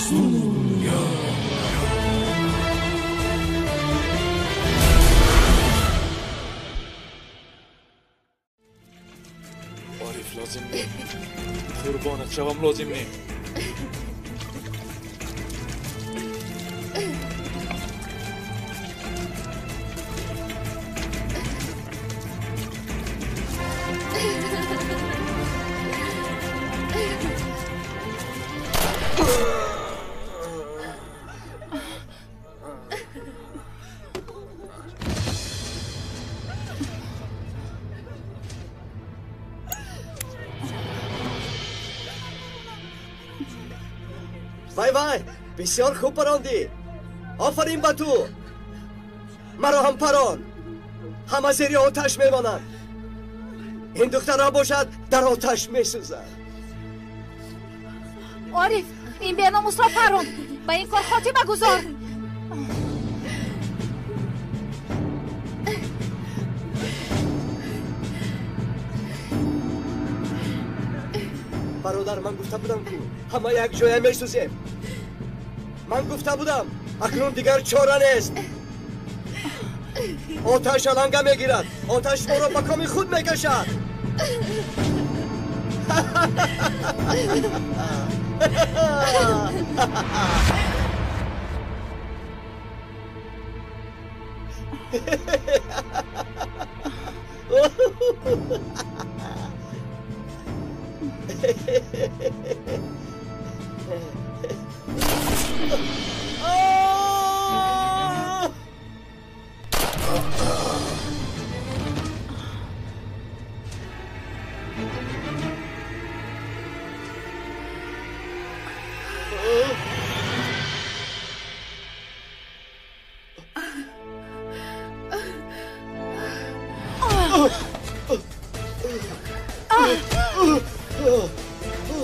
Студия. Ориф лозим не. Қурбонат шавам, лозим не. Вай вай, бисёр хуб парондӣ. Офарин ба ту. Маро ҳам парон. Ҳама зери оташ мемонанд. Ин духтарро бошад дар оташ месӯзад. Ориф, ин беномусро парон. Ба ин кор хотима гузор. Бародар, ман гуфта будам, ки ҳама як ҷоя месӯзем. Ман гуфта будам, акнун дигар чора нест. Оташ аланга мегирад. Оташ моро ба коми худ мекашад.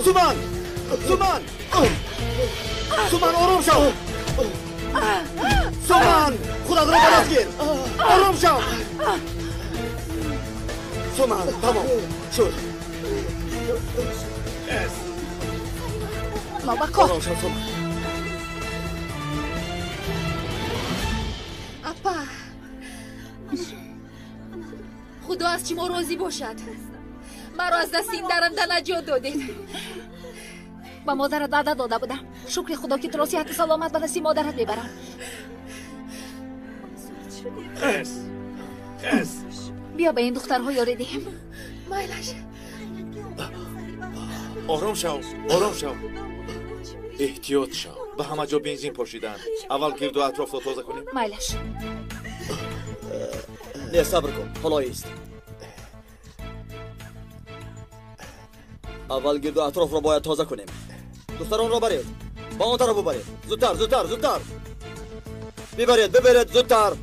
Суман! Суман! Суман, ором шав! Суман! Худатро ба даст гир! Ором шав! Суман, тамом шуд. Нобакор! Ором шав, Суман. Апа, худо аз шумо розӣ бошад. Маро аз дасти ин даранда наҷот додед. Ба модарат ваъда дода будам. Шукри худо, ки туро сиҳату саломат ба дасти модарат мебарам. Биё ба ин духтарҳо ёрӣ диҳем. Майлаш. Ором шав, ором шав. Эҳтиёт шав. Ба ҳама ҷо бензин пошиданд. Аввал гирду атрофро тоза кунем. Майлаш. Не, сабр кун, ҳоло ист. Аввал гирду атрофро бояд тоза кунем. Духтаронро баред, ба он тараф бубаред. Зудтар, зудтар, зудтар. Бибаред, бибаред, зудтар.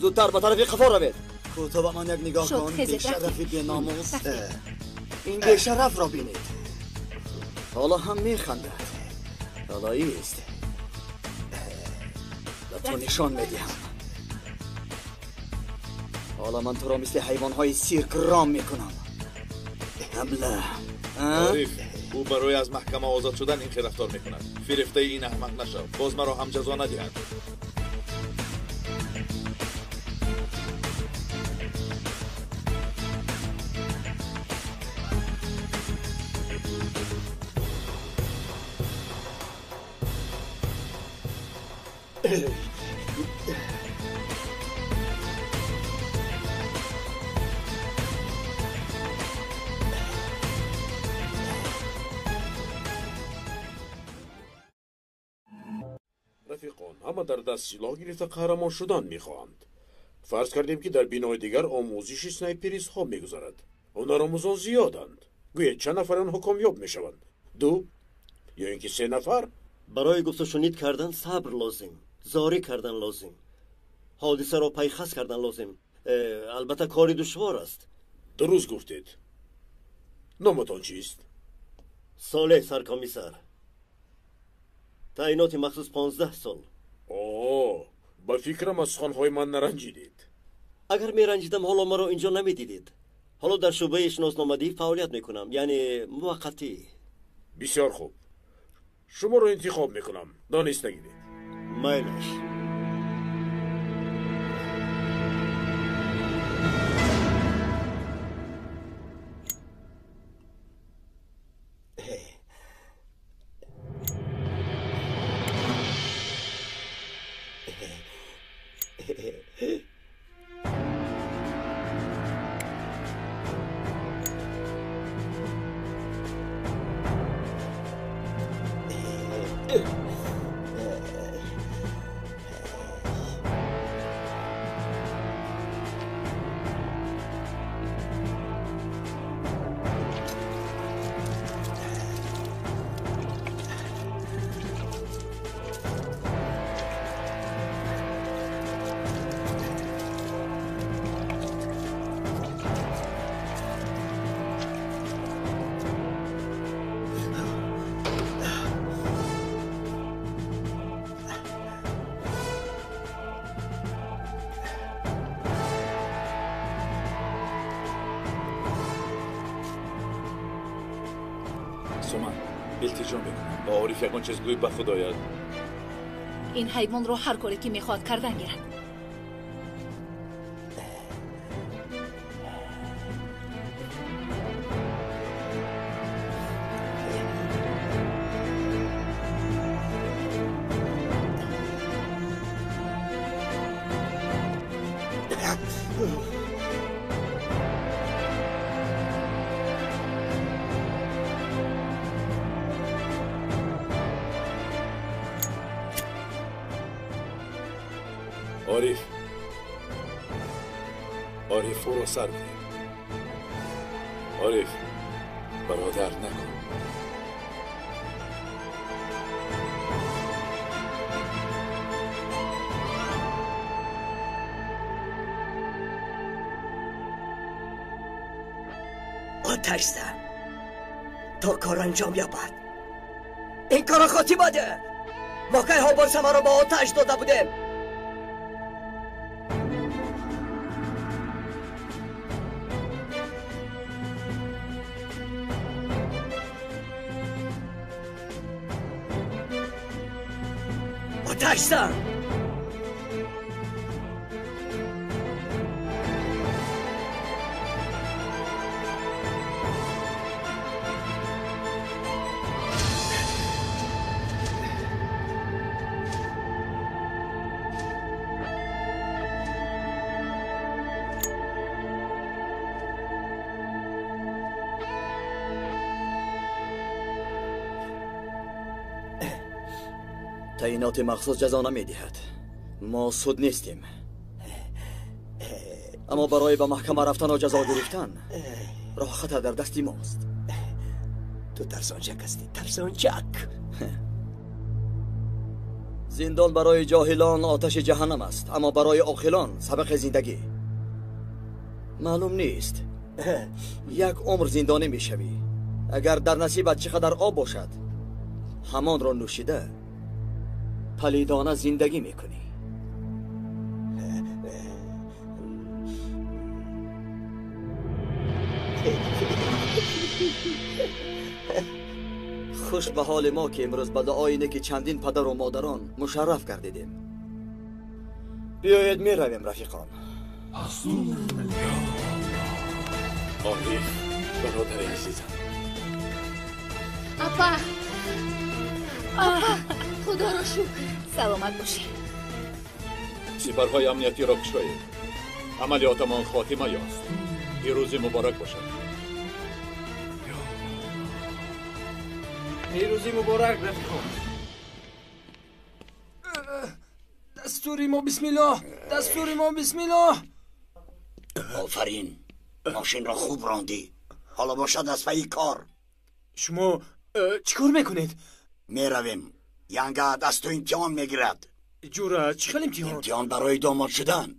Зудтар ба тарафи қафо равед. Кӯто ба ман як нигоҳ кун, бешарафи беномус. Ин бешарафро бинед. Ҳоло ҳам механдад. Ҳоло ист. Ба ту нишон медиҳам. Ҳоло ман туро мисли ҳайвонҳои сирк ром мекунам. Ҳамла. Ориф, ӯ барои аз маҳкама озод шудан ин хел рафтор мекунад. Фирефтаи ин аҳмақ нашав, боз маро ҳам ҷазо надиҳад. Рафиқон, ҳама дар даст силоҳ гирифта қаҳрамон шудан мехоҳанд. Фарз кардем, ки дар бинои дигар омӯзиши снайперистҳо мегузарад. Ҳунаромӯзон зиёданд. Гӯед, чанд нафари онҳо комёб мешаванд? Ду ё ин ки се нафар? Барои гуфтушунид кардан сабр лозим, зорӣ кардан лозим, ҳодисаро пайхас кардан лозим. Албатта, кори душвор аст. Дуруст гуфтед. Номатон чист? Солеҳ, саркомиссар. Таъиноти махсус 15 сол. О, ба фикрам аз суханҳои ман наранҷидед. Агар меранҷидам, ҳоло маро инҷо намедидед. Ҳоло дар шӯъбаи шиносномадиҳӣ фаъолият мекунам, яъне муваққатӣ. Бисёр хуб. Шуморо интихоб мекунам. Дониста гиред. Майлаш. Илтиҷо мекунам ба Ориф ягон чиз гӯй, ба худояд. Ин ҳайвонро ҳар коре ки мехоҳад кардан гирад. Ориф, Ориф, ӯро сар кунем. Ориф, бародар, накун. آتش زن تا کار انجام یابد. این کار خاطی باده. ما کی ها بار را با آتش داده بودیم. آتش زن. таъиноти махсус ҷазо намедиҳад. Мо суд нестем. Аммо барои ба маҳкама рафтану ҷазо гирифтан роҳ хатар дар дасти мост. Ту тарсончак ҳастӣ, тарсончак. Зиндон барои ҷоҳилон оташи ҷаҳаннам аст, аммо барои оқилон сабақи зиндагӣ. Маълум нест, як умр зиндонӣ мешавӣ. Агар дар насибат чӣ қадар об бошад, ҳамонро нӯшида палидона зиндагӣ мекунӣ. Хуш ба ҳоли мо ки имрӯз ба дуои неки чандин падару модарон мушарраф гардидем. Биёед меравем, рафиқон. Ориф, бародари азизам. Апа, апа, худоро шукр, саломат бошӣ. Сипарҳои амниятиро кушоед. Амалиётамон хотима ёфт. Пирӯзӣ муборак бошад. Пирӯзӣ муборак, рафиқон. Дастури мо бисмиллоҳ, дастури мо бисмиллоҳ. Офарин, мошинро хуб рондӣ. Ҳоло бошад аз пайи кор. Шумо чӣ кор мекунед? Меравем. Янга аз ту имтиҳон мегирад. Ҷура, чӣ хел имтиҳон? Имтиҳон барои домод шудан.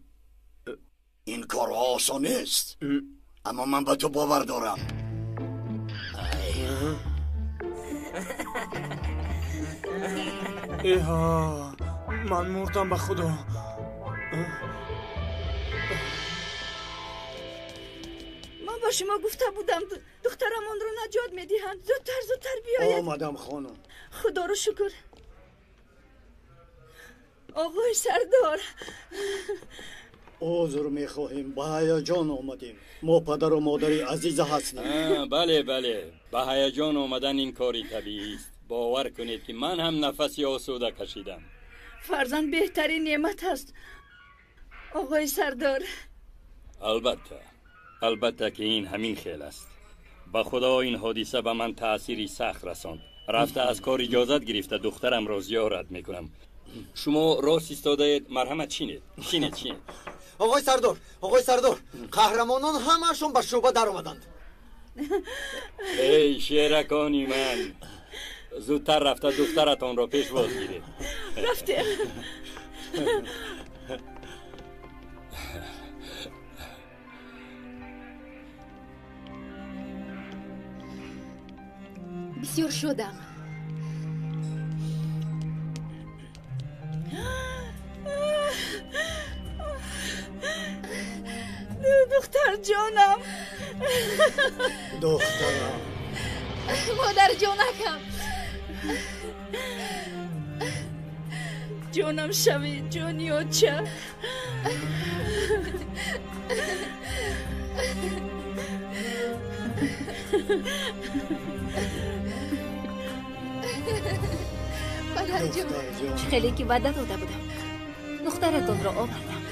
Ин корҳо осон нест, аммо ман ба ту бовар дорам. Эҳа, ман мурдам ба худо. Ман ба шумо гуфта будам, Духтарамонро наҷот медиҳанд. Зудтар, зудтар биёед. Омадам хонум. Худоро шукр. Оғои сардор. Узр мехоҳем, ба ҳаяҷон омадем. Мо падару модари азиза ҳастем. Бале, бале, ба ҳаяҷон омадан ин кори табиист. Бовар кунед ки ман ҳам нафаси осуда кашидам. Фарзанд беҳтарин неъмат аст, оғои сардор. Албатта, албатта ки ин ҳамин хел аст. Ба худо ин ҳодиса ба ман таъсири сахт расонд. Рафта аз кор иҷозат гирифта духтарамро зиёрат мекунам. Шумо рост истодаед, марҳамат чинед, чинед, чинед. Оғои сардор, оғои сардор, қаҳрамонон ҳамаашон ба шӯъба даромаданд. Эй шеракони ман, зудтар рафта духтаратонро пешвоз гиред. Рафтем. Бисёр шудам. Духтарҷонам. Духтарам. Модарҷонакам. Ҷонам шавӣ, ҷони оча. Падарҷон, чӣ хеле ки ваъда дода будам, духтаратонро овардам.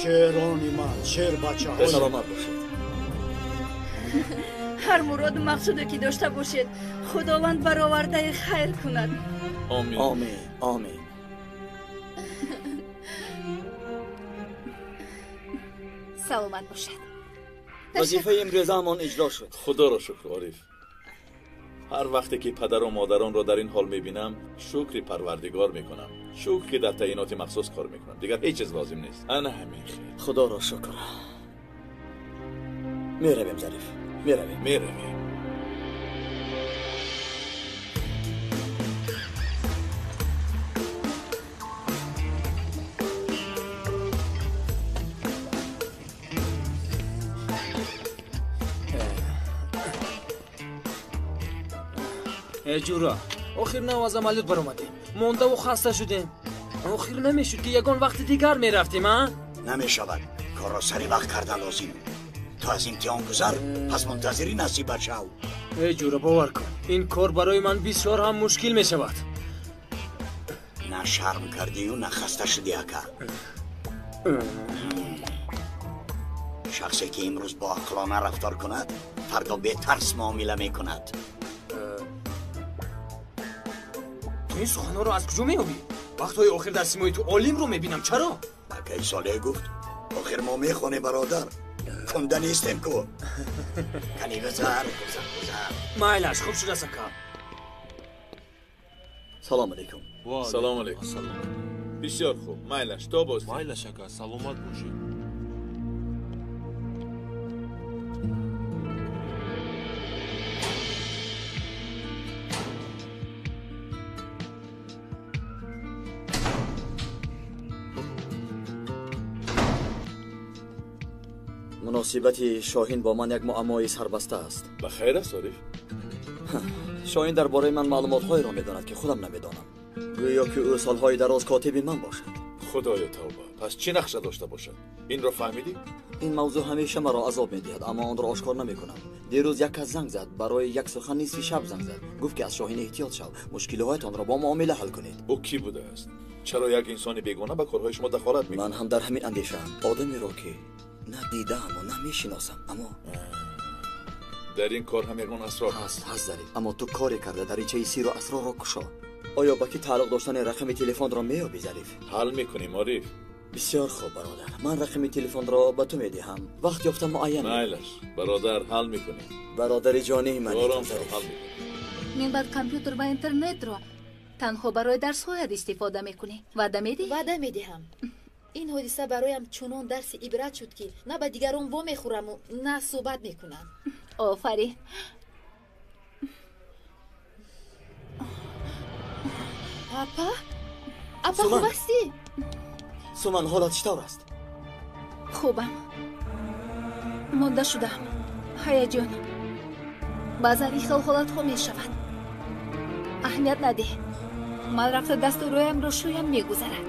Шерони ман, шербачаҳои саломат бошед. Ҳар муроду мақсуде ки дошта бошед, Худованд баровардаи хайр кунад. Омин. Омин, омин. Саломат бошад. Вазифаи имрӯзаамон иҷро шуд. Худоро шукр, Ориф. Ҳар вақте ки падару модаронро дар ин ҳол мебинам, шукри Парвардигор мекунам. Шукр ки дар таъиноти махсус кор мекунам. Дигар ҳеҷ чиз лозим нест. Ана ҳамин хел. Худоро шукр. Меравем, Зариф, меравем. Меравем. Ҷура, охир нав аз амалиёт баромадем, мондаву хаста шудем. Охир намешуд ки ягон вақти дигар мерафтем, а? Намешавад. Корро сари вақт кардан лозим. Ту аз имтиҳон гузар, пас мунтазири насибат шав. Э ҷура, бовар кун, ин кор барои ман бисёр ҳам мушкил мешавад. На шарм кардию, на хаста шудӣ, ака. Шахсе ки имрӯз бо ақлона рафтор кунад, фардо бетарс муомила мекунад. Ту ин суханҳоро аз куҷо меёбӣ? Вақтҳои охир дар симои ту олимро мебинам, чаро? Акаи Солеҳ гуфт, охир мо мехонем, бародар. Кунда нестем ку. Кани гузар, гузар, гузар. Майлаш, хуб шудааст, ака. Салом алейкум. Салом алейкум. Бисёр хуб, майлаш, то боз. Майлаш, ака, саломат бошед. Муносибати Шоҳин бо ман як муаммои сарбаста аст. Ба хайр аст, Ориф? Шоҳин дар бораи ман маълумотҳоеро медонад, ки худам намедонам. Гӯё ки ӯ солҳои дароз котиби ман бошад. Худоё тавба, пас чӣ нақша дошта бошад? Инро фаҳмидӣ? Ин мавзӯъ ҳамеша маро азоб медиҳад, аммо онро ошкор намекунам. Дирӯз як кас занг зад, барои як сухан нисфи шаб занг зад. Гуфт ки аз Шоҳин эҳтиёт шав, мушкилиҳоятонро бо муомила ҳал кунед. Ӯ кӣ будааст? Чаро як инсони бегона ба корҳои шумо дахолат мекунад? Ман ҳам дар ҳамин андешаам. Одамеро ки на дидааму на мешиносам, аммо дар ин кор ҳам ягон асрор ҳаст. Ҳаст, Зариф, аммо ту коре карда даричаи сиру асрорро кушо. Оё ба кӣ тааллуқ доштани рақами телефонро меёбӣ, Зариф? Ҳал мекунем, Ориф. Бисёр хуб, бародар, ман рақами телефонро ба ту медиҳам. Вақт ёфта муайян. Майлаш, бародар, ҳал мекунем. Бародари ҷонии ман, ором шав, ҳал мекунем. Мин баъд компютер ва интернетро танҳо барои дарсҳоят истифода мекунӣ. Ваъда медиҳӣ? Ваъда медиҳам. Ин ҳодиса бароям чунон дарси ибрат шуд, ки на ба дигарон вомехӯраму на суҳбат мекунам. Офарин. Апа, апа, хуб ҳастӣ? Суман, ҳолат чӣ тавр аст? Хубам. Монда шудам. Ҳаяҷон. Баъзан ин хел ҳолатҳо мешавад. Аҳамият надеҳ. Ман рафта дасту рӯямро шӯям мегузарад.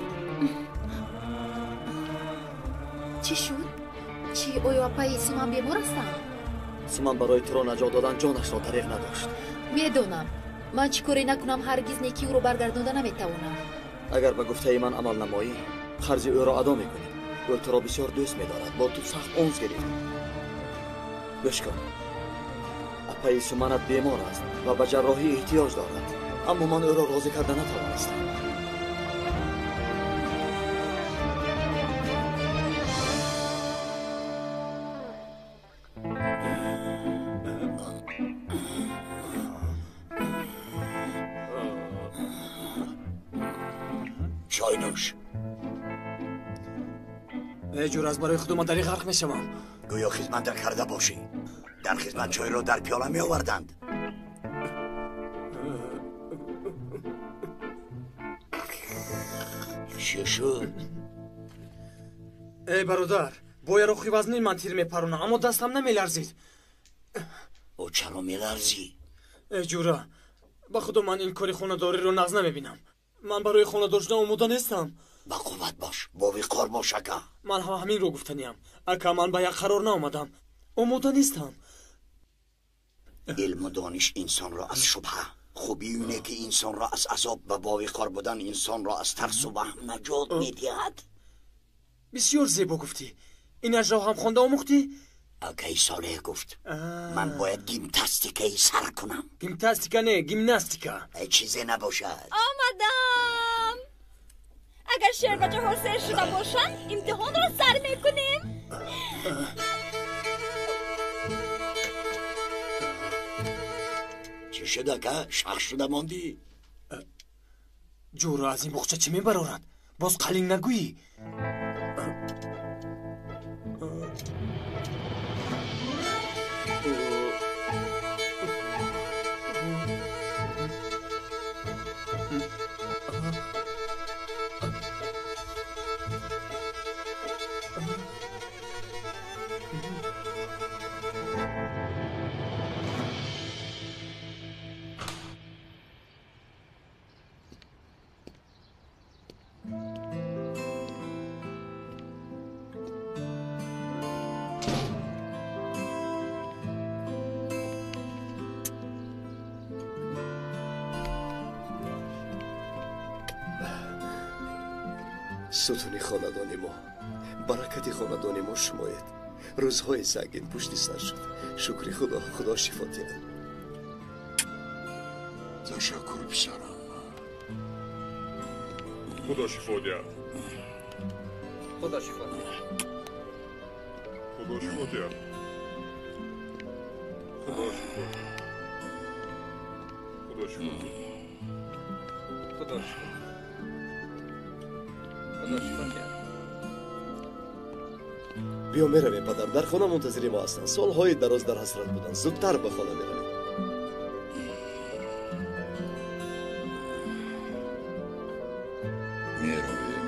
Чӣ шуд? Чӣ, оё апаи Суман бемор ҳастанд? Суман барои туро наҷот додан ҷонашро дареғ надошт. Медонам. Ман чӣ коре накунам, ҳаргиз некии ӯро баргардонда наметавонам. Агар ба гуфтаи ман амал намоӣ, қарзи ӯро адо мекунӣ. Ӯ туро бисёр дӯст медорад, бо ту сахт унс гирифт. Гӯш кун. Апаи Суманат бемор аст ва ба ҷарроҳӣ эҳтиёҷ дорад. Аммо ман ӯро розӣ карда натавонистам. Чой нӯш. Эй ҷур, аз барои худу ман дар ин ғарқ мешавам. Гӯё хизмат карда бошӣ. Дар хизмат чойро дар пиёла меоварданд. Чӣ шуд? Эй бародар, бо яроқи вазнин ман тир мепаронам, аммо дастам намеларзид. Ӯ чаро меларзӣ? Эй ҷура, ба худо ман ин кори хонадориро нағз намебинам. Ман барои хонадор шудан омода нестам. Ба қувват бош, бовиқор бош, ака. Ман ҳам ҳаминро гуфтаниям. Ака, ман ба як қарор наомадам. Омода нестам. Илму дониш инсонро аз шубҳа, хубию неки инсонро аз азоб ва бовиқор будан инсонро аз тарсу ваҳм наҷот медиҳад. Бисёр зебо гуфтӣ. Инашро ҳам хонда омӯхтӣ? Акаи Солеҳ гуфт, ман бояд гимнастикаи сар кунам. Гимнастика не, гимнастика. Чизе набошад. Омадам. Агар шербачаҳо сер шуда бошанд, имтиҳонро сар мекунем. Чӣ шуд, ака? Шах шуда мондӣ? Ҷура, аз ин буғча чӣ мебарорад? Боз қалин нагӯӣ. Сутуни хонадони мо, баракати хонадони мо шумоед. Рӯзҳои сангин пушти сар шуд. Шукри Худо, Худо шифо диҳад. Ташаккур, писарам. Худо шифо диҳад. Худо шифо диҳад. Худо шифо диҳад. Худо шифо диҳад. Худо шифо диҳад. Худо шифо диҳад. Биё меравем, падар. Дар хона мунтазири мо ҳастанд. Солҳои дароз дар ҳасрат буданд. Зудтар ба хона меравем. Меравем.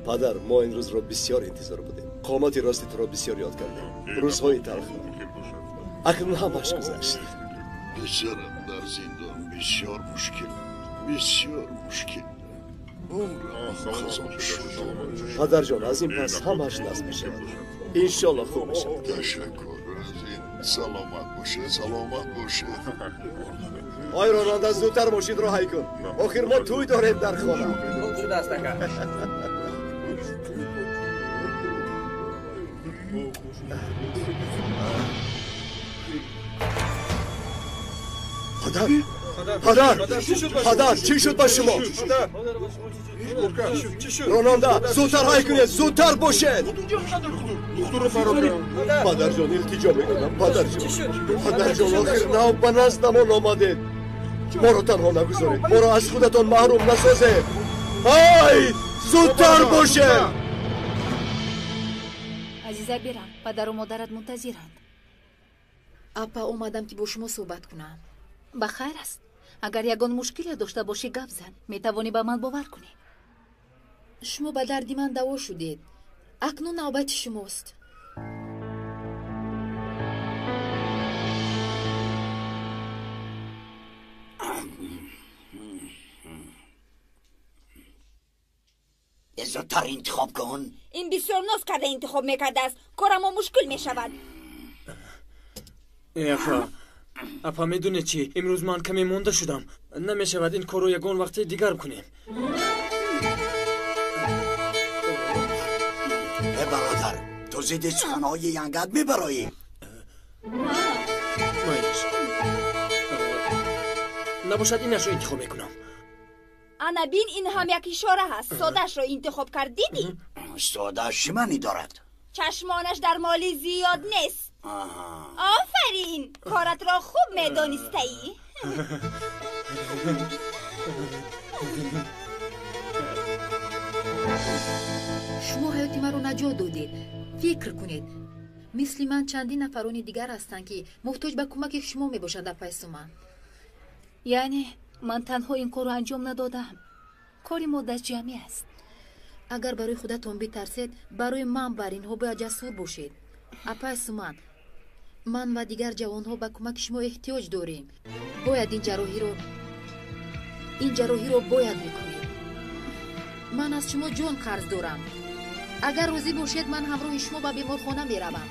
Падар, мо ин рӯзро бисёр интизор будем. Қомати рости туро бисёр ёд кардем. Рӯзҳои талхро. Акнун ҳамаш гузашт. Писарам, дар зиндон бисёр мушкил, бисёр мушкил. Умрам хазон шуд. Падарҷон, аз ин пас ҳамаш насб мешавад. Иншолло хуб мешавад. Ташаккур аз ин. Саломат бошед, саломат бошед. Ой ронанда, зудтар мошинро ҳай кун. Охир мо тӯй дорем дар хона. Хуб шудааст, ака. Падар, падар, падар, чӣ шуд ба шумо? Ронанда, зудтар ҳай кунед, зудтар бошед. Падарҷон, илтиҷо мекунам, падарҷон. Падарҷон, охир нав ба наздамон омадед. Моро танҳо нагузоред, моро аз худатон маҳрум насозед. Ай, зудтар бошед. Азиза, бирам, падару модарат мунтазиранд. Апа, омадам ки бо шумо суҳбат кунам. Ба хайр аст? Агар ягон мушкиле дошта бошӣ, гап зан. Метавонӣ ба ман бовар кунӣ. Шумо ба дарди ман даво шудед. Акнун навбати шумост. Зудтар интихоб кун. Ин бисёр ноз карда интихоб мекардааст. Корамо мушкил мешавад. Э, апа, апа, медонед чӣ? Имрӯз ман каме монда шудам. Намешавад ин корро ягон вақти дигар кунем. Э, бародар, ту зидди суханҳои янгат мебароӣ. Майлаш, набошад, инашро интихоб мекунам. Ана бин, ин ҳам як ишора ҳаст. Содаашро интихоб кард, дидӣ? Содааш чӣ маънӣ дорад? Чашмонаш дар моли зиёд нест. Офарин, коратро хуб медонистаӣ. Шумо ҳаёти маро наҷот додед. Фикр кунед, мисли ман чандин нафарони дигар ҳастанд, ки муҳтоҷ ба кӯмаки шумо мебошанд, апай Суман. Яъне ман танҳо ин корро анҷом надодам. Кори мо дастҷамъӣ аст. Агар барои худатон битарсед, барои ман бар инҳо бояд ҷасур бошед. Апай Суман, ман ва дигар ҷавонҳо ба кӯмаки шумо эҳтиёҷ дорем. Бояд ин ҷарроҳиро бояд бикунед. Ман аз шумо ҷон қарз дорам. Агар розӣ бошед, ман ҳамроҳи шумо ба беморхона меравам.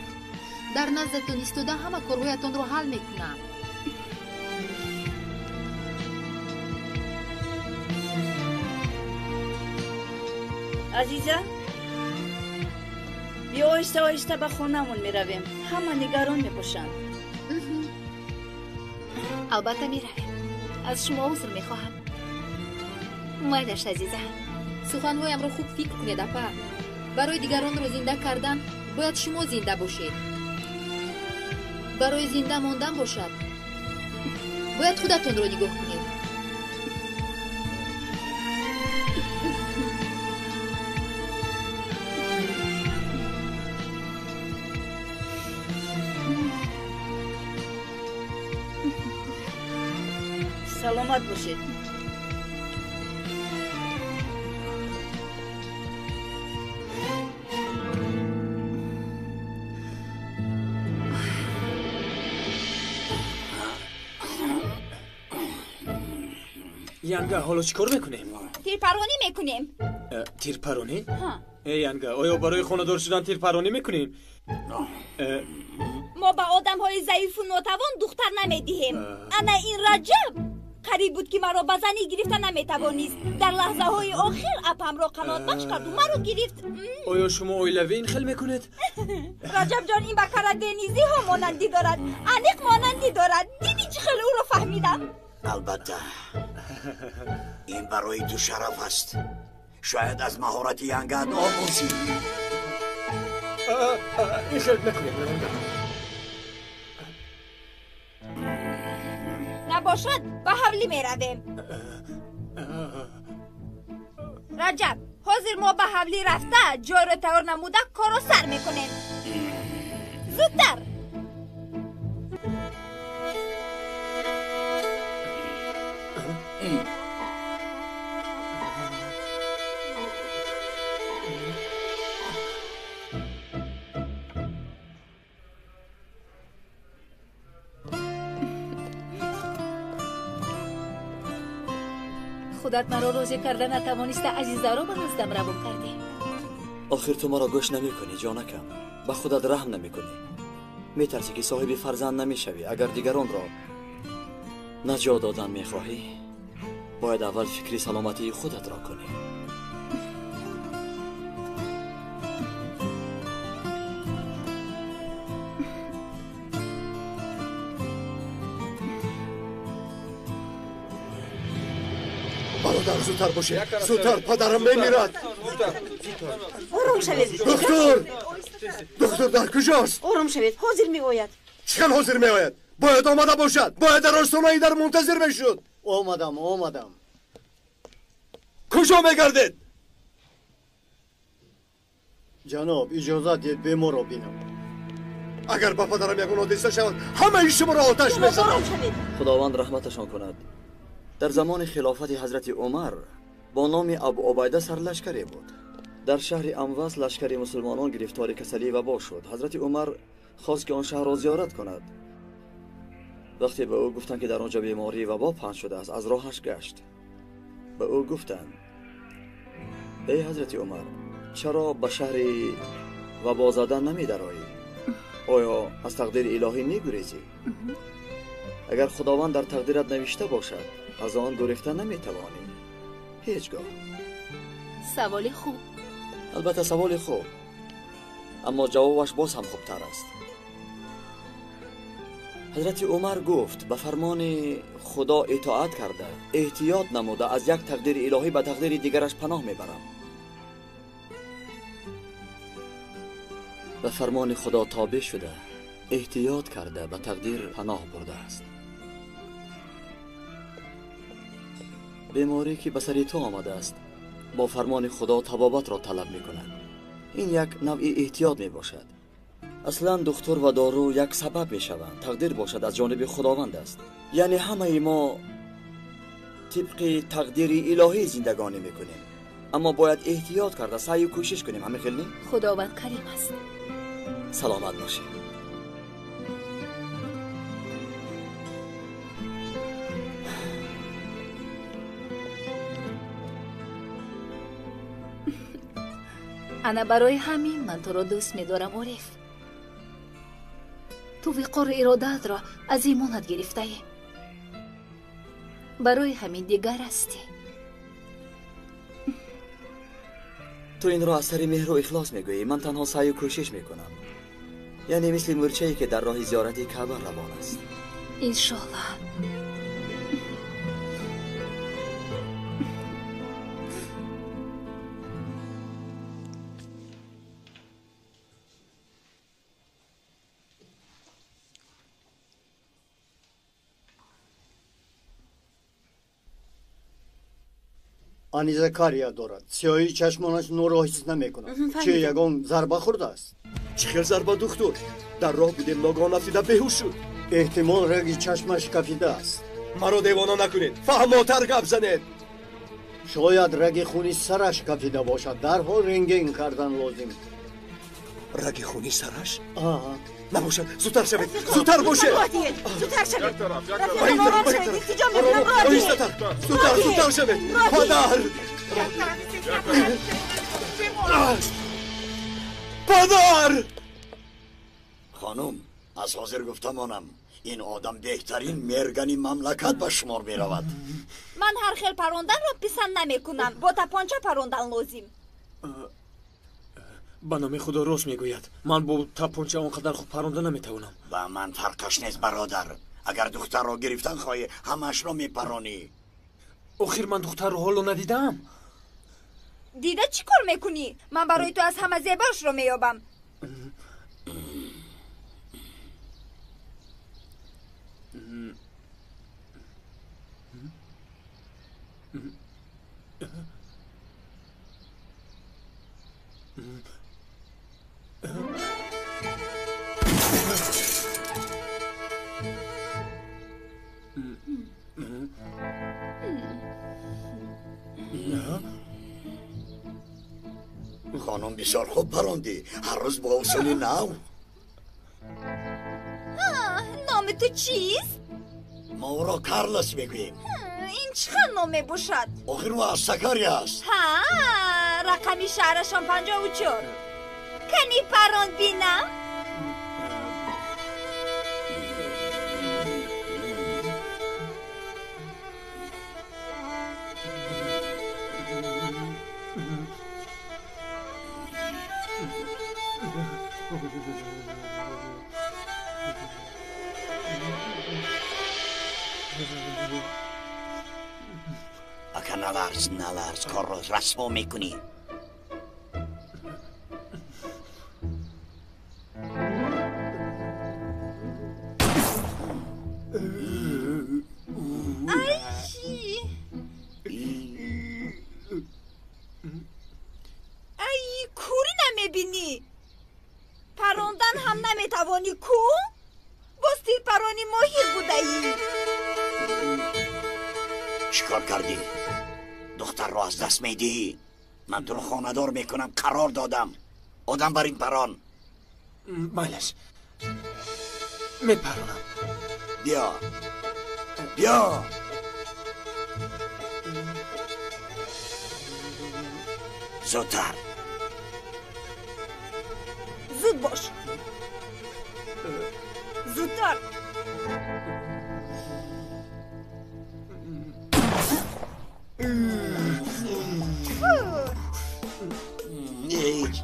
Дар наздатон истода ҳама корҳоятонро ҳал мекунам. Азиза, биё оҳиста оҳиста ба хонаамон меравем. Ҳама нигарон мебошанд. Албатта меравем. Аз шумо узр мехоҳам. Майлаш, азиза. Суханҳоямро хуб фикр кунед, апа. Барои дигаронро зинда кардан бояд шумо зинда бошед. Барои зинда мондан бошад, бояд худатонро нигоҳ кунед. Саломат бошед. Янга, ҳоло чӣ кор мекунем? Тирпаронӣ мекунем. Тирпаронӣ? Э, Янга, оё барои хонадор шудан тирпаронӣ мекунем? Мо ба одамҳои заифу нотавон духтар намедиҳем. Ана ин Раҷаб қариб буд, ки маро ба занӣ гирифта наметавонист. Дар лаҳзаҳои охир апамро қаноатбахш карду маро гирифт. Оё шумо оилавӣ ин хел мекунед? Раҷабҷон, ин ба караденизиҳо монандӣ дорад, аниқ монандӣ дорад. Дидӣ, чӣ хел ӯро фаҳмидам? Албатта, ин барои ту шараф аст. Шояд аз маҳорати янгат омӯзӣ. Ин хел накунед. Набошад, ба ҳавлӣ меравем. Раҷаб, ҳозир мо ба ҳавлӣ рафта, ҷойро тайёр намуда, корро сар мекунем. Зудтар. Худат маро розӣ карда натавониста, азизаро ба наздам равон кардӣ. Охир ту маро гӯш намекунӣ, ҷонакам. Ба худат раҳм намекунӣ. Метарсӣ, ки соҳиби фарзанд намешавӣ. Агар дигаронро наҷот додан мехоҳӣ, бояд аввал фикри саломатии худатро кунӣ. Бародар, зудтар бошед, зудтар, падарам мемирад. Ором шавед. Духтур, духтур дар куҷост? Ором шавед, ҳозир меояд. Чӣ хел ҳозир меояд? Бояд омада бошад, бояд дар остонаи дар мунтазир мешуд. Омадам, омадам. Куҷо мегардед? Ҷаноб, иҷозат диҳед беморро бинам. Агар ба падарам ягон ҳодиса шавад, ҳамаи шуморо оташ мезанам. Худованд раҳматашон кунад. Дар замони хилофати ҳазрати Умар бо номи Абу Убайда сарлашкаре буд. Дар шаҳри Амвас лашкари мусулмонон гирифтори касалии вабо шуд. Ҳазрати Умар хост ки он шаҳрро зиёрат кунад. Вақте ба ӯ гуфтанд, ки дар он ҷо бемории вабо паҳн шудааст, аз роҳаш гашт. Ба ӯ гуфтанд: эй ҳазрати Умар, чаро ба шаҳри вабозада намедароӣ? Оё аз тақдири илоҳӣ мегурезӣ? Агар Худованд дар тақдират навишта бошад, аз он гурехта наметавонӣ ҳеҷ гоҳ. Саволи хуб. Албатта саволи хуб, аммо ҷавобаш боз ҳам хубтар аст. Ҳазрати Умар гуфт: ба фармони Худо итоат карда, эҳтиёт намуда, аз як тақдири илоҳӣ ба тақдири дигараш паноҳ мебарам. Ба фармони Худо тобеъ шуда, эҳтиёт карда, ба тақдир паноҳ бурдааст. Беморӣ ки ба сари ту омадааст, бо фармони Худо табобатро талаб мекунад. Ин як навъи эҳтиёт мебошад. Аслан духтур ва дору як сабаб мешаванд. Тақдир бошад аз ҷониби Худованд аст. Яъне ҳамаи мо тибқи тақдири илоҳӣ зиндагонӣ мекунем, аммо бояд эҳтиёт карда саъю кӯшиш кунем. Ҳамин хел не? Худованд карим аст. Саломат бошед. Ана барои ҳамин ман туро дӯст медорам, Ориф. Ту виқору иродаатро аз имонат гирифтаӣ. Барои ҳамин дигар ҳастӣ. Ту инро аз сари меҳру ихлос мегӯӣ. Ман танҳо саъю кӯшиш мекунам. Яъне мисли мӯрчае ки дар роҳи зиёрати Каъба равон аст. Иншоаллоҳ. Аниза кария дорад. Сиёҳии чашмонаш нурро ҳис намекунад. Чи ягон зарба хӯрдааст? Чӣ хел зарба, духтур? Дар роҳ будем, ногоҳон афтида беҳуш шуд. Эҳтимол раги чашмаш кафидааст. Маро девона накунед, фаҳмотар гап занед. Шояд раги хуни сараш кафида бошад. Дарҳол рентген кардан лозим. Раги хуни сараш? Набошад, зудтар шавед, зудтар бошед. Зудтар шавед. Оҳистатар, зудтар, зудтар шавед. Падар! Падар! Хонум, аз ҳозир гуфтамонам, ин одам беҳтарин мергани мамлакат ба шумор меравад. Ман ҳар хел паронданро писанд намекунам. Бо тапонча парондан лозим. Ба номи Худо рост мегӯяд. Ман бо тапонча он қадар хуб паронда наметавонам. Ба ман фарқаш нест, бародар. Агар духтарро гирифтан хоҳӣ, ҳамаашро мепаронӣ. Охир ман духтарро ҳоло надидаам. Дида чӣ кор мекунӣ? Ман барои ту аз ҳама зебоашро меёбам. Хонум, бисёр хуб парондӣ. Ҳар рӯз бо усули нав. Номи ту чист? Мо ӯро Карлос мегӯем. Ин чӣ хел ном мебошад? Охир ӯ аз Сакария аст. Ҳа, рақами шаҳрашон 54. Кани паронд бинам? Ака, наларз, наларз, корро расво мекунӣ. Ай, кӯрӣ намебинӣ? Парондан ҳам наметавонӣ ку? Боз тирпарони моҳир будаӣ. Чӣ кор кардӣ? Духтарро аз даст медиҳӣ. Ман туро хонадор мекунам, қарор додам. Одам бар ин парон. Майлаш, мепаронам. Биё, биё. Зудтар. Зуд бош, зудтар.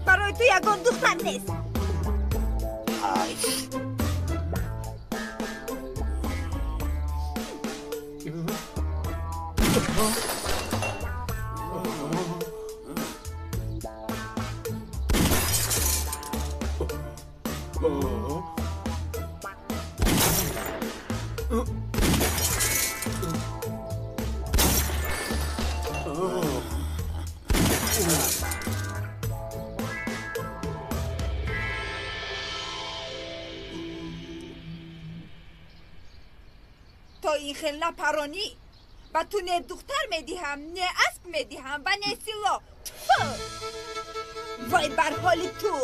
Барои ту ягон духтар нест. Ҳайф. То ин хел напаронӣ, ба ту не духтар медиҳам, не асп медиҳам ва не сило. Тфу! Вой бар ҳоли ту!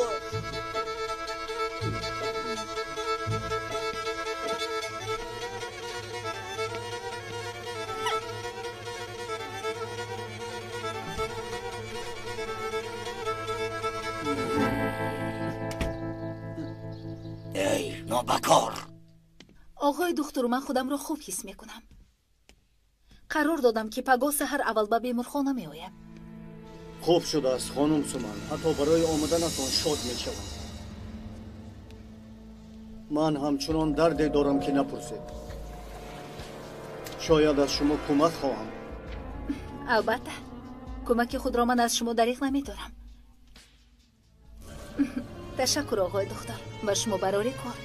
Эй, нобакор! Оғои духтур, ман худамро хуб ҳис мекунам. Қарор додам, ки пагоҳ саҳар аввал ба беморхона меоям. Хуб шудааст, хонум Суман. Ҳатто барои омаданатон шод мешавам. Ман ҳамчунон дарде дорам, ки напурсед. Шояд аз шумо кӯмак хоҳам. Албатта, кӯмаки худро ман аз шумо дариғ намедорам. Ташаккур, оғои духтур, ба шумо барори кор.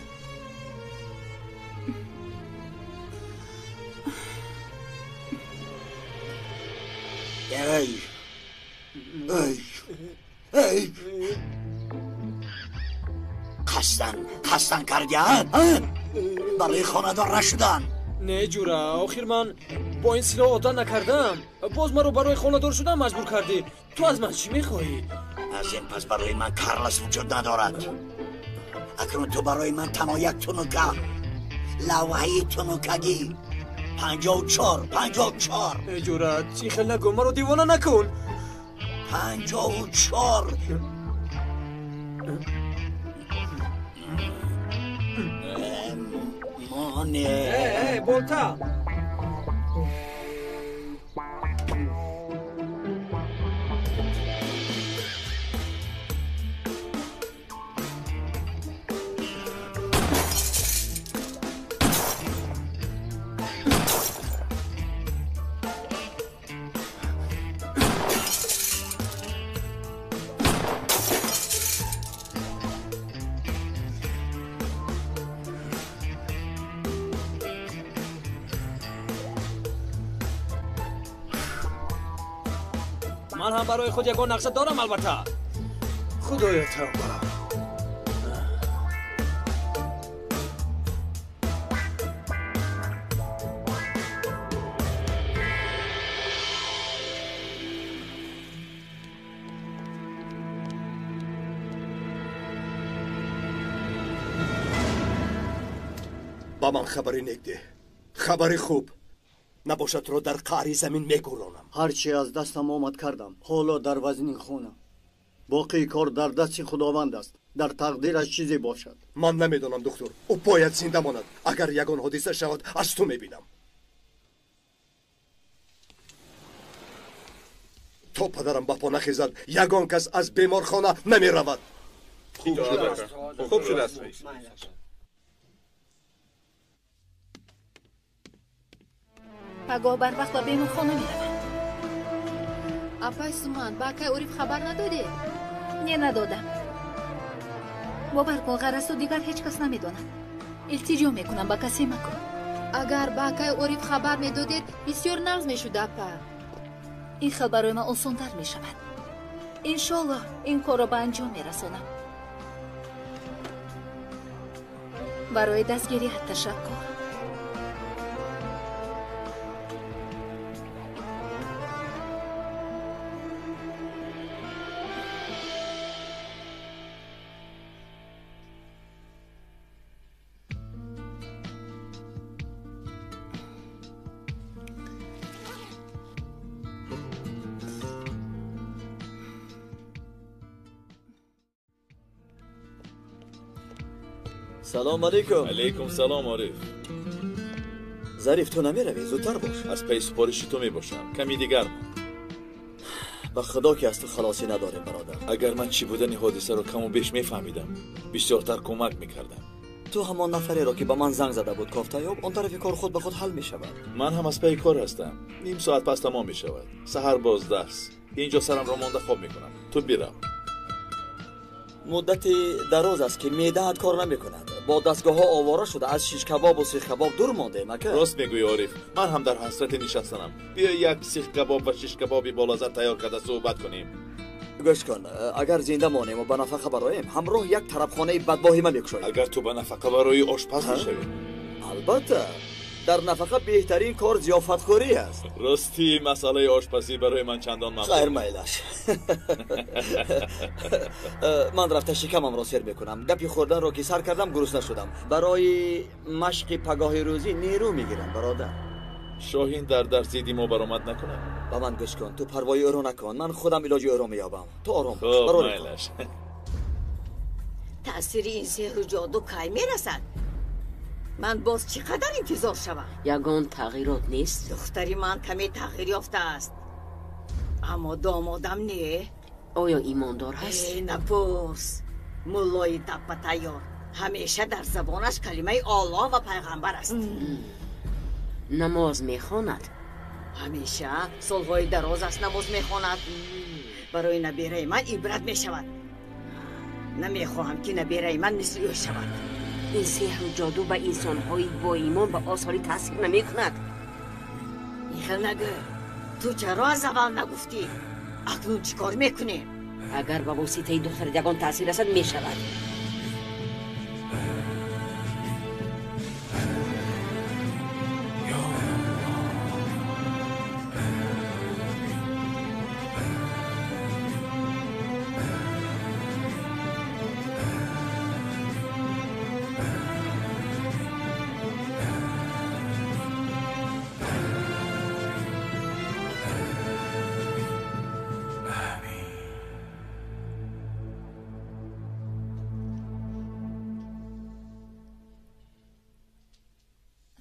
Эй! Эй! Эй! Қасдан, қасдан кардӣ, а? Барои хонадор нашудан. Не, ҷура, охир ман бо ин силоҳ одат накардам. Боз маро барои хонадор шудан маҷбур кардӣ. Ту аз ман чӣ мехоҳӣ? Аз ин пас барои ман Карлос вуҷуд надорад. Акнун ту барои ман танҳо як тунука, лавҳаи тунукагӣ. 54, 54. Э, ҷура, чӣ хел нагӯ, маро девона накун. 54. Моне. Э, болта. Ман ҳам барои худ ягон нақша дорам, албатта. Худоё, тавба. Ба ман хабари нек деҳ, хабари хуб. Набошад, туро дар қаъри замин мегӯронам. Ҳарчи аз дастам омад кардам. Ҳоло дар вазни хона. Боқии кор дар дасти Худованд аст. Дар тақдираш чизе бошад. Ман намедонам, духтур. Ӯ бояд зинда монад. Агар ягон ҳодиса шавад, аз ту мебинам. То падарам ба по нахезад, ягон кас аз беморхона намеравад. Хуб шудааст, хуб шудааст, раис. Пагоҳ барвақт ба беморхона меравам. Апай Суман, ба акай Ориф хабар надодед? Не, надодам. Бовар кун, ғараз ту дигар ҳеҷ кас намедонад. Илтиҷо мекунам, ба касе макун. Агар ба акай Ориф хабар медодед, бисёр нағз мешуд, апа. Ин хел барои ман осонтар мешавад. Иншоллоҳ, ин корро ба анҷом мерасонам. Барои дастгирият ташаккур. Салом алейкум. Алейкум салом, Ориф. Зариф, ту намеравӣ? Зудтар бош. Аз паи супориши ту мебошам. Ками дигар. Ба худо ки аз ту халосӣ надорем, бародар. Агар ман чӣ будани ҳодисаро каму беш мефаҳмидам, бисёртар кӯмак мекардам. Ту ҳамон нафареро ки ба ман занг зада буд кофта ёб, он тарафи кор худ ба худ ҳал мешавад. Ман ҳам аз паи кор ҳастам. Ним соат пас тамом мешавад. Саҳар боз дарс. Инҷо сарамро монда хоб мекунам. Ту бирав. Муддати дароз аст ки меъдаат кор намекунад. Бо дастгоҳҳо овора шуда аз шишкабобу сихкабоб дур мондем, ака. Рост мегӯӣ, Ориф. Ман ҳам дар ҳасрати нишастанам. Биё як сихкабоб ва шишкабоби болаззат тайёр карда суҳбат кунем. Гӯш кун, агар зинда монем ва ба нафақа бароем, ҳамроҳ як тарабхонаи бадвоҳима мекушоем. Агар ту ба нафақа барои ошпаз мешавӣ? Албатта. Дар нафақа беҳтарин кор зиёфатхӯрӣ аст. Ростӣ, масъалаи ошпазӣ барои ман чандон маъқул. Хайр, майлаш. Ман рафта шикамамро сер мекунам. Гапи хӯрданро ки сар кардам, гурусна шудам. Барои машқи пагоҳи рӯзӣ нерӯ мегирам, бародар. Шоҳин дар дарс зидди мо баромад накунад. Ба ман гӯш кун, ту парвои ӯро накун. Ман худам илоҷи ӯро меёбам. Ту ором бош. Хуб, майлаш. Таъсири ин сеҳру ҷоду кай мерасад? Ман боз чӣ қадар интизор шавам? Ягон тағйирот нест? Духтари ман каме тағйир ёфтааст, аммо домодам не. Оё имондор ҳаст? Э, напурс. Муллои таппа тайёр. Ҳамеша дар забонаш калимаи Оллоҳ ва пайғамбар аст. Намоз мехонад? Ҳамеша солҳои дароз аст намоз мехонад. Барои набераи ман ибрат мешавад. Намехоҳам ки набераи ман мисли ӯ шавад. Ин сеҳру ҷоду ба инсонҳои боимон ба осонӣ таъсир намекунад. Ин хел нагӯ. Ту чаро аз аввал нагуфтӣ? Акнун чӣ кор мекунем? Агар ба воситаи духтарат ягон таъсир расад, мешавад.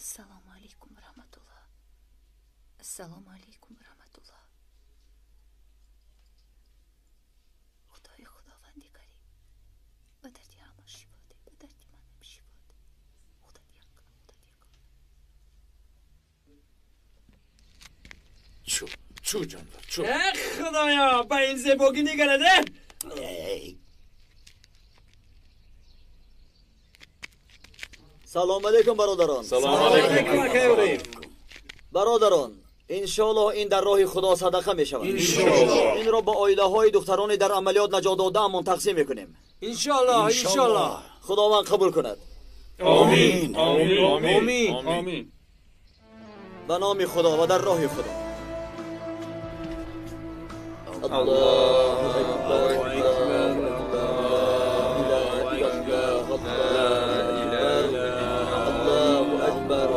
Ассалому алайкум ва раҳматуллоҳ. Ассалому алайкум ва раҳматуллоҳ. Худои Худованди карим, ба дарди ҳама шифо деҳ, ба дарди манам шифо деҳ. Худат як, Худат як. Чу, чу ҷонвар, чу. Эх, Худоё, ба ин зебогӣ нигарад, э? Салом алейкум, бародарон. Салом алейкум. Бародарон, иншоаллоҳ ин дар роҳи Худо садақа мешавад. Иншоаллоҳ. Инро ба оилаҳои духтарони дар амалиёт наҷот додаамон тақсим мекунем. Иншоаллоҳ, иншоаллоҳ. Худованд қабул кунад. Омин, омин, омин. Ба номи Худо ва дар роҳи Худо. Аллоҳу акбар.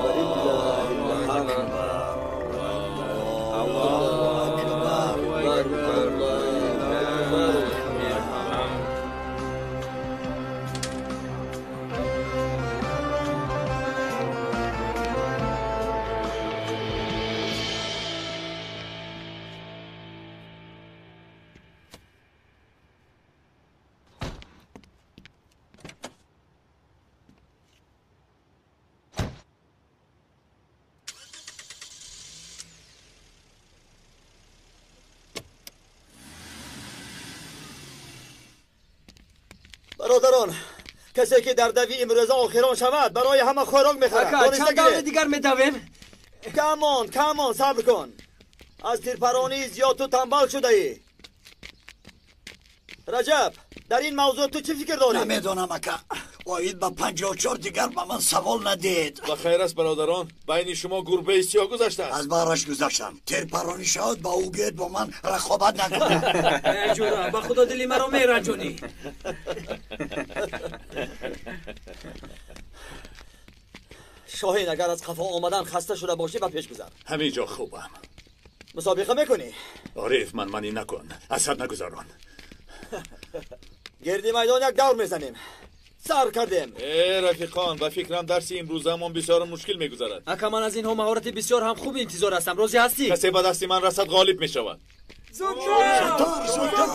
Бародарон, касе ки дар дави имрӯза охирон шавад, барои ҳама хӯрок мехӯрад. Чанд даври дигар медавем? Камон, камон, сабр кун. Аз тирпаронии зиёд ту танбал шудаӣ. Раҷаб, дар ин мавзӯъ ту чӣ фикр дорӣ? Намедонам, ака. Оид ба 54 дигар ба ман савол надиҳед. Ба хайр аст, бародарон. Байни шумо гурбаи сиёҳ гузаштааст. Аз баҳраш гузаштам. Тирпаронӣ шавад, ба ӯ гӯед бо ман рақобат накунад. Э, ҷура, ба худо дили маро меранҷонӣ. Шоҳин, агар аз қафо омадан хаста шуда бошӣ, ба пеш гузар. Ҳамин ҷо хубам. Мусобиқа мекунӣ? Ориф, ман манӣ накун. Асад нагузарон. Гирди майдон як давр мезанем. Сар кардем. Э, рафиқон, ба фикрам дарси имрӯзаамон бисёр мушкил мегузарад. Ака, ман аз инҳо маҳорати бисёр ҳам хуби интизор ҳастам. Розӣ ҳастӣ? Касе ба дасти ман расад, ғолиб мешавад. Зудтар, зудтар!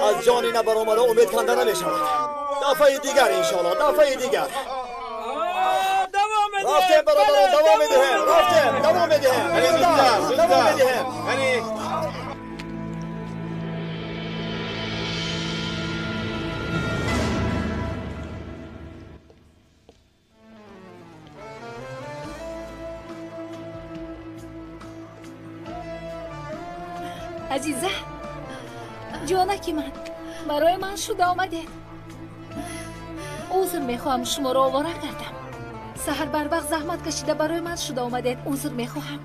Аз ҷони набаромада умед канда намешавад. Дафъаи дигар иншоалло, дафъаи дигар. Рафтем, бародарон, давом медиҳем. Рафтем, давом медиҳем. Давом медиҳем. Азиза, ҷонаки ман, барои ман шуда омадед. Узр мехоҳам, шуморо овора кардам. Саҳар барвақт заҳмат кашида барои ман шуда омадед. Узр мехоҳам.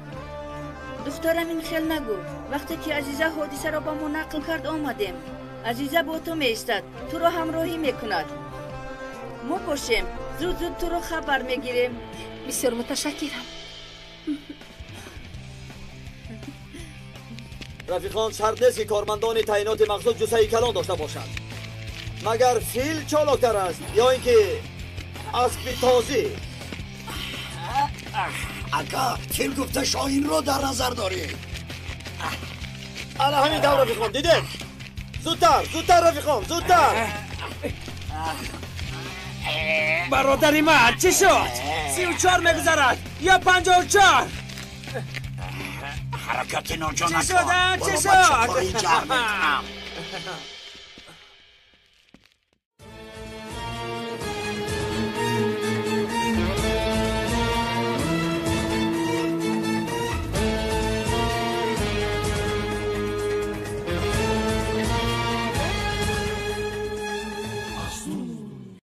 Духтарам, ин хел нагӯ. Вақте ки Азиза ҳодисаро ба мо нақл кард, омадем. Азиза бо ту меистад, туро ҳамроҳӣ мекунад. Мо бошем, зуд зуд туро хабар мегирем. Бисёр муташаккирам. Рафиқон, шарт нест ки кормандони таъиноти махсус ҷуссаи калон дошта бошанд. Магар фил чолоктар аст ё ин ки аспи тозӣ? Ака, фил гуфта шоҳинро дар назар дорӣ. Ана ҳамин тавр, рафиқон, дидед? Зудтар, зудтар, рафиқон, зудтар! Бародари ман, чӣ шуд? 34 мегузарад ё 54? Ҳаракати ноҷо Чӣ шуд, а? Чӣ шуд?